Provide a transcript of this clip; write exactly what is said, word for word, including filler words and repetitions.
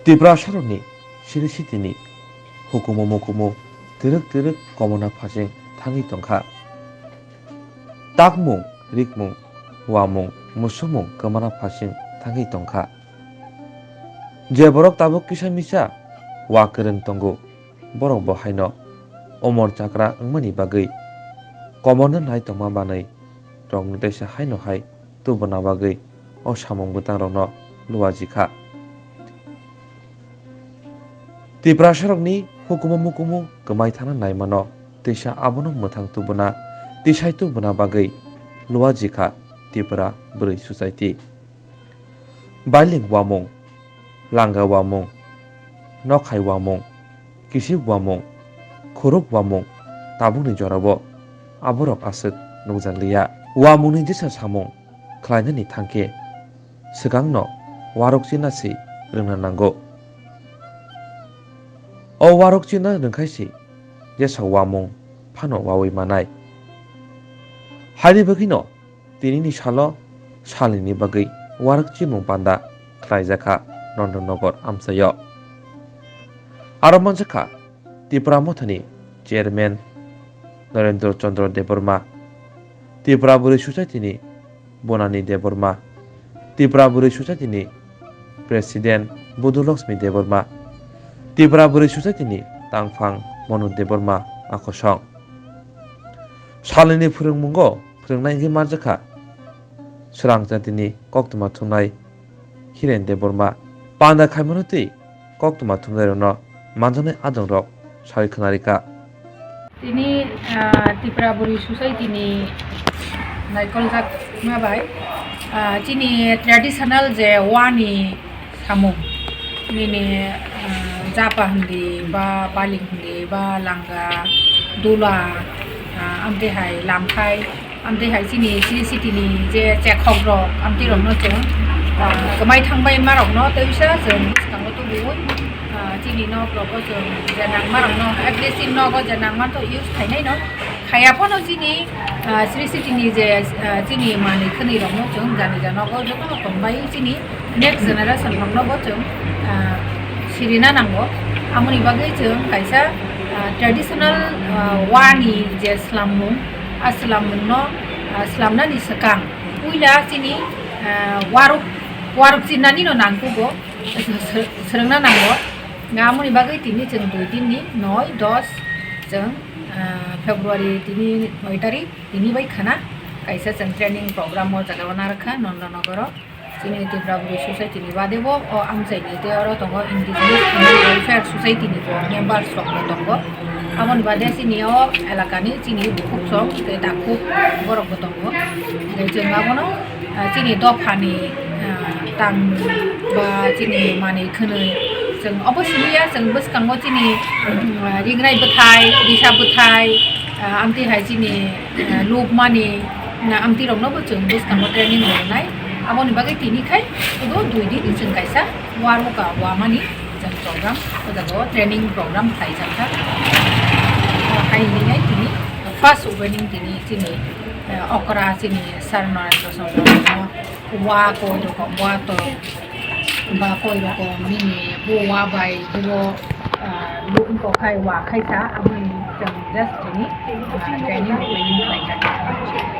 Tiprasarokni siri sitini hukumu mukumu twrwk twrwk komorna phasing thangwi tongkha. Takmung, rikmung, uamung, musumung kwmana phasing thangwi tongkha. Je borok tabuk kisa misa wa kwrwng tongo, borok bo haino omor chakra wngmani bagwi komorna nai tongma manwi rokno teisa haino hai tubuna bagwi o samung bwtangrokno luaji kha. Tiprasarokni hukumu mukumu kwmai thangna naimano teisa abono mwthang tubuna tisai tubuna bagwi luaji kha Tripura Bwrwi Society. Bailing uamung, langa uamung, nokhai uamung, kisik uamung, khuruk uamung tabukni jorao aborok aswk nukjakliya. Uamungni jesa samung khlainani thangkhe swkangno uarok china se rwngna nango. O uarok china rwngkhai se jesa uamung phano uawi manai. Haini bagwino tinini salo salnini bagwi uarok chimung panda khlaijakha Nondonogor amchaio. Aro manjakha Tipra Mothani Chairman Narendra Chandra Debbarma, Tipra Bwrwi Society ni Bonani Debbarma, Tipra Bwrwi Society ni President Budulakshmi Debbarma, Tipra Bwrwi Society ni Tangphang Monu Debbarma akosong. Salnini phwrwngmungo phwrwngnai wngwi manjakha Srang jatini koktwma thumnai Hiren Debbarma. Panda khaimano tei koktwma thumnairokno manjaknai adongrok saui khwnarikha. Tini, ah, Tripura Bwrwi Society ni naikoljak ma bai, ah, chini traditional je wani samung, nini, ah, japa hindi ba baling hindi ba langa dula, ah, amtwi hai lamthai, amtwi hai chini sri siti ni je chekhok rok amtwi rok no chwng, ah, kwmai thangbai ma rok no tei bisa chwng bwskango tubuwi, ah, chini nok rok o chwng je nangma rok no at least chini nogo je nangma to use khainai no khaya phano chini, ah, sri siti ni je, ah, chini manwi khwnwi rok no chwng jani janogo joto no tongbai chini next generation rok no bo chwng, ah, sirina nango. Amoni bagwi chwng kaisa, ah, traditional, ah, wani je swlammung, a swlammung no, ah, swlamnani swkang puila chini, ah, waruk, waruk chinani no nangkugo, sw-, sw-, swrwngna nango. Nga amoni bagwi tini chwng dui din ni noi dos chwng, ah, February tini noi tarik. Tini bai khana kaisa chwng training program o jaga o narwkha Nondonogoro. Chini Tripura Bwrwi Society ni bade bo o amchai ni tei oro tongo Indigenous Family Welfare Society ni bo members rok bo tongo. Aboni bade chini o elaka ni chini bukhuk chwng tei takhuk borok bo tongo. Tei chwng abono, ah, chini dopha ni, ah, tang ba chini manwi khwnwi chwng obo simi ya chwng bwskango chini, ah, ringnai bwthai, risa bwthai, ah, amtwi hai chini ah, lobmani, na, amtwi rokno bo chwng bwskango training rwnai. Aboni bagwi tini khai udo dui din chwng kaisa warok ka wamani chwng program, o jaga o training program khlai jakha. Hai hinwi nai tini first opening tini chini, eh, okra chini Sir Narendra Chandra no wa koi rokom wa to ba koi rokom nini bo wa bai bo, ah, lu ko khai wa khai sa aboni chwng just tini, ah, training training khlai jakha.